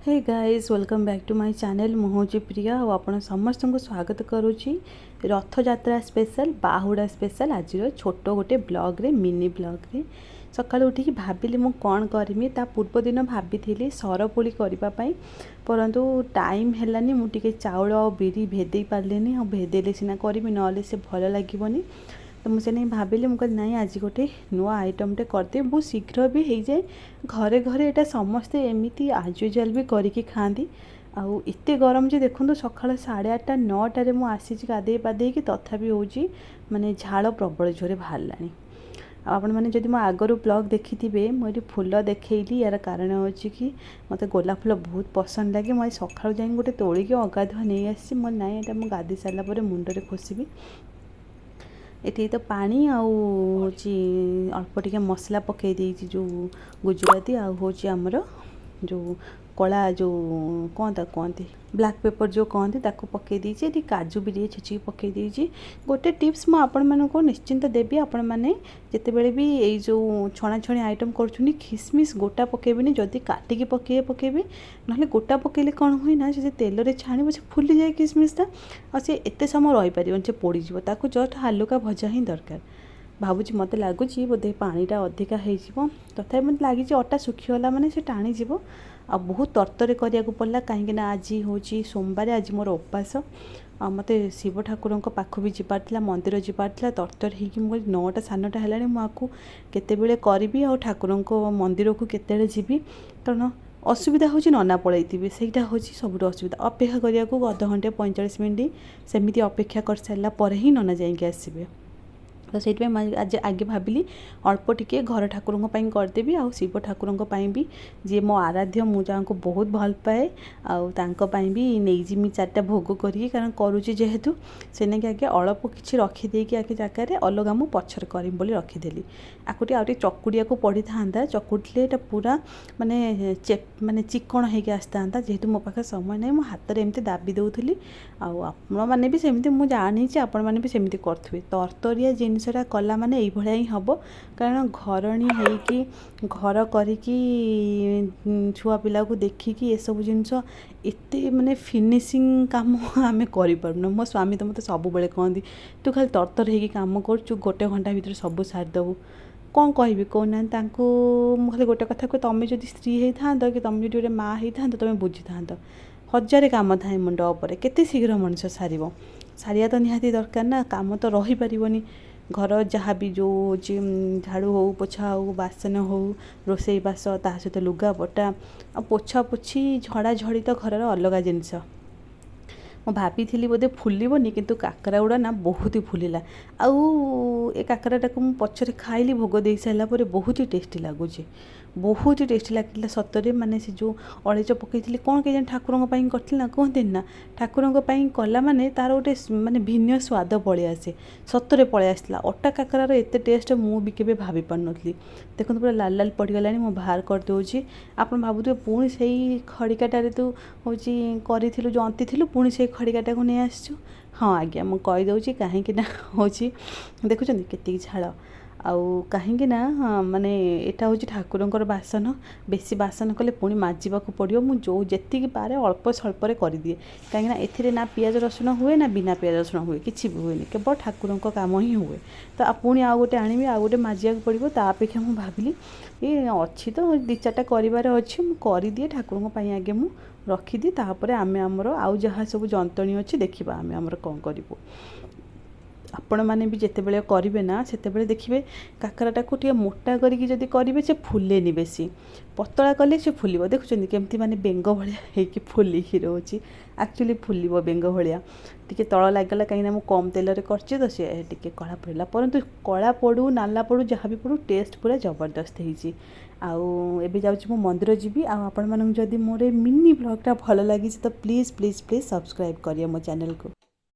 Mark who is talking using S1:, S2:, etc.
S1: Hey guys, welcome back to my channel. ମୁଁ ହେଉଛି ପ୍ରିୟା ଆଉ ଆପଣ ସମସ୍ତଙ୍କୁ ସ୍ୱାଗତ କରୁଛି ରଥଯାତ୍ରା ସ୍ପେଶାଲ୍, ବାହୁଡ଼ା ସ୍ପେଶାଲ୍ ଆଜିର ଛୋଟ ଗୋଟେ ବ୍ଲଗ୍ରେ, ମିନି ବ୍ଲଗ୍ରେ। ସକାଳୁ ଉଠିକି ଭାବିଲି ମୁଁ କ'ଣ କରିମି। ତା ପୂର୍ବ ଦିନ ଭାବିଥିଲି ସରପୋଳି କରିବା ପାଇଁ, ପରନ୍ତୁ ଟାଇମ୍ ହେଲାନି। ମୁଁ ଟିକେ ଚାଉଳ ଆଉ ବିରି ଭେଦେଇ ପାରିଲିନି। ଆଉ ଭେଦେଇଲେ ସିନା କରିବି, ନହେଲେ ସେ ଭଲ ଲାଗିବନି। ତ ମୁଁ ସେ ନେଇ ଭାବିଲି, ମୁଁ କହିଲି ନାଇଁ, ଆଜି ଗୋଟେ ନୂଆ ଆଇଟମ୍ଟେ କରିଦେବି। ବହୁତ ଶୀଘ୍ର ବି ହେଇଯାଏ। ଘରେ ଘରେ ଏଇଟା ସମସ୍ତେ ଏମିତି ଆଜ୍ ୟୁଜୁଆଲ୍ ବି କରିକି ଖାଆନ୍ତି। ଆଉ ଏତେ ଗରମ ଯେ ଦେଖନ୍ତୁ, ସକାଳ 8:30 9ଟାରେ ମୁଁ ଆସିଛି ଗାଧେଇ ପାଧେଇକି, ତଥାପି ହେଉଛି ମାନେ ଝାଳ ପ୍ରବଳ ଜୋରେ ବାହାରିଲାଣି। ଆଉ ଆପଣମାନେ ଯଦି ମୋ ଆଗରୁ ବ୍ଲଗ୍ ଦେଖିଥିବେ, ମୁଁ ଏଠି ଫୁଲ ଦେଖେଇଲି। ୟାର କାରଣ ହେଉଛି କି ମୋତେ ଗୋଲାପ ଫୁଲ ବହୁତ ପସନ୍ଦ ଲାଗେ। ମୁଁ ଆଜି ସକାଳୁ ଯାଇକି ଗୋଟେ ତୋଳିକି ଅଗାଧୁଆ ନେଇ ଆସିଛି। ମୁଁ ନାଇଁ, ଏଇଟା ମୁଁ ଗାଧେଇ ସାରିଲା ପରେ ମୁଣ୍ଡରେ ଖୋସିବି। ଏଠି ତ ପାଣି ଆଉ ହେଉଛି ଅଳ୍ପ ଟିକେ ମସଲା ପକାଇ ଦେଇଛି, ଯେଉଁ ଗୁଜୁରାତି ଆଉ ହେଉଛି ଆମର ଯେଉଁ କଳା, ଯେଉଁ କ'ଣ ତାକୁ କୁହନ୍ତି, ବ୍ଲାକ୍ ପେପର୍ ଯେଉଁ କହନ୍ତି, ତାକୁ ପକାଇ ଦେଇଛି। ଏଠି କାଜୁ ବି ଟିକେ ଛେଚିକି ପକାଇ ଦେଇଛି। ଗୋଟେ ଟିପ୍ସ ମୁଁ ଆପଣମାନଙ୍କୁ ନିଶ୍ଚିନ୍ତ ଦେବି। ଆପଣମାନେ ଯେତେବେଳେ ବି ଏଇ ଯେଉଁ ଛଣାଛଣି ଆଇଟମ୍ କରୁଛନ୍ତି, ଖିସମିସ୍ ଗୋଟା ପକାଇବେନି। ଯଦି କାଟିକି ପକାଇବେ, ପକାଇବେ, ନହେଲେ ଗୋଟା ପକାଇଲେ କ'ଣ ହୁଏ ନା, ସେ ତେଲରେ ଛାଣିବ, ସେ ଫୁଲିଯାଏ ଖିସମିସ୍ଟା ଆଉ ସେ ଏତେ ସମୟ ରହିପାରିବନି, ସେ ପୋଡ଼ିଯିବ। ତାକୁ ଜଷ୍ଟ ହାଲୁକା ଭଜା ହିଁ ଦରକାର। ଭାବୁଛି, ମୋତେ ଲାଗୁଛି ବୋଧେ ପାଣିଟା ଅଧିକା ହେଇଯିବ। ତଥାପି ମୋତେ ଲାଗିଛି ଅଟା ଶୁଖିଗଲା ମାନେ ସେ ଟାଣିଯିବ। ଆଉ ବହୁତ ତରତରରେ କରିବାକୁ ପଡ଼ିଲା, କାହିଁକିନା ଆଜି ହେଉଛି ସୋମବାର, ଆଜି ମୋର ଉପାସ ଆଉ ମୋତେ ଶିବ ଠାକୁରଙ୍କ ପାଖକୁ ବି ଯିବାର ଥିଲା, ମନ୍ଦିର ଯିବାର ଥିଲା। ତରତର ହେଇକି ମୁଁ କହିଲି 9ଟା 9:30 ହେଲାଣି, ମୁଁ ଆକୁ କେତେବେଳେ କରିବି ଆଉ ଠାକୁରଙ୍କ ମନ୍ଦିରକୁ କେତେବେଳେ ଯିବି? କାରଣ ଅସୁବିଧା ହେଉଛି ନନା ପଳେଇଥିବେ, ସେଇଟା ହେଉଛି ସବୁଠୁ ଅସୁବିଧା। ଅପେକ୍ଷା କରିବାକୁ ଅଧଘଣ୍ଟେ 45 ମିନିଟ୍, ସେମିତି ଅପେକ୍ଷା କରିସାରିଲା ପରେ ହିଁ ନନା ଯାଇକି ଆସିବେ। ତ ସେଇଥିପାଇଁ ମୁଁ ଆଜି ଆଗେ ଭାବିଲି ଅଳ୍ପ ଟିକେ ଘର ଠାକୁରଙ୍କ ପାଇଁ କରିଦେବି ଆଉ ଶିବ ଠାକୁରଙ୍କ ପାଇଁ ବି, ଯିଏ ମୋ ଆରାଧ୍ୟ, ମୁଁ ଯାହାଙ୍କୁ ବହୁତ ଭଲ ପାଏ, ଆଉ ତାଙ୍କ ପାଇଁ ବି ନେଇଯିମି ଚାରିଟା ଭୋଗ କରିକି। କାରଣ କରୁଛି ଯେହେତୁ, ସେ ନେଇକି ଆଗେ ଅଳ୍ପ କିଛି ରଖିଦେଇକି ଆଗେ ଜାଗାରେ, ଅଲଗା ମୁଁ ପଛରେ କରିବି ବୋଲି ରଖିଦେଲି। ଆକୁ ଟିକେ ଆଉ ଟିକେ ଚକୁଡ଼ିବାକୁ ପଡ଼ିଥାନ୍ତା। ଚକୁଡ଼ିଲେ ଏଇଟା ପୁରା ମାନେ ମାନେ ଚିକଣ ହେଇକି ଆସିଥାନ୍ତା। ଯେହେତୁ ମୋ ପାଖରେ ସମୟ ନାହିଁ, ମୁଁ ହାତରେ ଏମିତି ଦାବି ଦେଉଥିଲି। ଆଉ ଆପଣମାନେ ବି ସେମିତି, ମୁଁ ଜାଣିଛି ଆପଣମାନେ ବି ସେମିତି କରୁଥିବେ। ତରତରିଆ ଜିନିଷଟା କଲା ମାନେ ଏଇଭଳିଆ ହିଁ ହେବ। କାରଣ ଘରଣୀ ହେଇକି, ଘର କରିକି, ଛୁଆ ପିଲାକୁ ଦେଖିକି ଏସବୁ ଜିନିଷ ଏତେ ମାନେ ଫିନିସିଂ କାମ ଆମେ କରିପାରୁନୁ। ମୋ ସ୍ୱାମୀ ତ ମୋତେ ସବୁବେଳେ କହନ୍ତି, ତୁ ଖାଲି ତରତର ହେଇକି କାମ କରୁଛୁ, ଗୋଟେ ଘଣ୍ଟା ଭିତରେ ସବୁ ସାରିଦେବୁ। କ'ଣ କହିବି କହୁନାହାନ୍ତି ତାଙ୍କୁ? ମୁଁ ଖାଲି ଗୋଟେ କଥା କୁହେ, ତୁମେ ଯଦି ସ୍ତ୍ରୀ ହେଇଥାନ୍ତ କି ତୁମେ ଯଦି ଗୋଟେ ମା ହେଇଥାନ୍ତ, ତୁମେ ବୁଝିଥାନ୍ତ। ହଜାରେ କାମ ଥାଏ ମୁଣ୍ଡ ଉପରେ, କେତେ ଶୀଘ୍ର ମଣିଷ ସାରିବ? ସାରିବା ତ ନିହାତି ଦରକାର ନା, କାମ ତ ରହିପାରିବନି। ଘର ଯାହା ବି ଯେଉଁ ହେଉଛି, ଝାଡ଼ୁ ହଉ, ପୋଛା ହଉ, ବାସନ ହଉ, ରୋଷେଇ ବାସ, ତା ସହିତ ଲୁଗାପଟା ଆଉ ପୋଛା ପୋଛି, ଝଡ଼ାଝଡ଼ି ତ ଘରର ଅଲଗା ଜିନିଷ। ମୁଁ ଭାବିଥିଲି ବୋଧେ ଫୁଲିବନି, କିନ୍ତୁ କାକରା ଗୁଡ଼ା ନା ବହୁତ ହି ଫୁଲିଲା। ଆଉ ଏ କାକରାଟାକୁ ମୁଁ ପଛରେ ଖାଇଲି ଭୋଗ ଦେଇ ସାରିଲା ପରେ। ବହୁତ ହି ଟେଷ୍ଟି ଲାଗୁଛି, ବହୁତ ହି ଟେଷ୍ଟି ଲାଗିଲା ସତରେ। ମାନେ ସେ ଯେଉଁ ଅଳେଇଚ ପକାଇଥିଲି, କ'ଣ କେଜାଣି ଠାକୁରଙ୍କ ପାଇଁ କରିଥିଲି ନା, କୁହନ୍ତିନି ନା, ଠାକୁରଙ୍କ ପାଇଁ କଲା ମାନେ ତା'ର ଗୋଟେ ମାନେ ଭିନ୍ନ ସ୍ୱାଦ ପଳେଇ ଆସେ। ସତରେ ପଳେଇ ଆସିଥିଲା। ଅଟା କାକରାର ଏତେ ଟେଷ୍ଟ ମୁଁ ବି କେବେ ଭାବି ପାରୁନଥିଲି। ଦେଖନ୍ତୁ, ପୁରା ଲାଲ ଲାଲ ପଡ଼ିଗଲାଣି, ମୁଁ ବାହାର କରିଦେଉଛି। ଆପଣ ଭାବୁଥିବେ, ପୁଣି ସେଇ ଖଡ଼ିକାଟାରେ ତୁ ହେଉଛି କରିଥିଲୁ, ଜନ୍ତିଥିଲୁ, ପୁଣି ସେଇ ଖଡ଼ିକାଟାକୁ ନେଇ ଆସିଛୁ। ହଁ ଆଜ୍ଞା, ମୁଁ କହିଦେଉଛି କାହିଁକି ନା ହେଉଛି, ଦେଖୁଛନ୍ତି କେତିକି ଝାଳ। ଆଉ କାହିଁକି ନା ମାନେ ଏଇଟା ହେଉଛି ଠାକୁରଙ୍କର ବାସନ। ବେଶୀ ବାସନ କଲେ ପୁଣି ମାଜିବାକୁ ପଡ଼ିବ। ମୁଁ ଯେଉଁ ଯେତିକି ପାରେ ଅଳ୍ପ ସ୍ୱଳ୍ପରେ କରିଦିଏ, କାହିଁକିନା ଏଥିରେ ନା ପିଆଜ ରସୁଣ ହୁଏ, ନା ବିନା ପିଆଜ ରସୁଣ ହୁଏ, କିଛି ବି ହୁଏନି, କେବଳ ଠାକୁରଙ୍କ କାମ ହିଁ ହୁଏ। ତ ପୁଣି ଆଉ ଗୋଟେ ଆଣିବି, ଆଉ ଗୋଟେ ମାଜିବାକୁ ପଡ଼ିବ। ତା ଅପେକ୍ଷା ମୁଁ ଭାବିଲି, ଏ ଅଛି ତ, ଦୁଇ ଚାରିଟା କରିବାର ଅଛି, ମୁଁ କରିଦିଏ ଠାକୁରଙ୍କ ପାଇଁ। ଆଗେ ମୁଁ ରଖିଦିଏ, ତାପରେ ଆମେ ଆମର ଆଉ ଯାହା ସବୁ ଯନ୍ତଣୀ ଅଛି ଦେଖିବା, ଆମେ ଆମର କ'ଣ କରିବୁ। ଆପଣମାନେ ବି ଯେତେବେଳେ କରିବେ ନା, ସେତେବେଳେ ଦେଖିବେ କାକରାଟାକୁ ଟିକେ ମୋଟା କରିକି ଯଦି କରିବେ, ସେ ଫୁଲେନି ବେଶୀ। ପତଳା କଲେ ସେ ଫୁଲିବ। ଦେଖୁଛନ୍ତି କେମିତି ମାନେ ବେଙ୍ଗ ଭଳିଆ ହେଇକି ଫୁଲିକି ରହୁଛି। ଆକ୍ଚୁଆଲି ଫୁଲିବ ବେଙ୍ଗ ଭଳିଆ। ଟିକେ ତଳ ଲାଗିଗଲା, କାହିଁକିନା ମୁଁ କମ୍ ତେଲରେ କରିଛି, ତ ସେ ଟିକେ କଳା ପଡ଼ିଲା। ପରନ୍ତୁ କଳା ପଡ଼ୁ, ନାଲା ପଡ଼ୁ, ଯାହା ବି ପଡ଼ୁ, ଟେଷ୍ଟ ପୁରା ଜବରଦସ୍ତ ହେଇଛି। ଆଉ ଏବେ ଯାଉଛି ମୁଁ ମନ୍ଦିର ଯିବି। ଆଉ ଆପଣମାନଙ୍କୁ ଯଦି ମୋର ଏ ମିନି ବ୍ଲଗ୍ଟା ଭଲ ଲାଗିଛି, ତ ପ୍ଲିଜ୍ ପ୍ଲିଜ୍ ପ୍ଲିଜ୍ ସବସ୍କ୍ରାଇବ୍ କରିବେ ମୋ ଚ୍ୟାନେଲକୁ।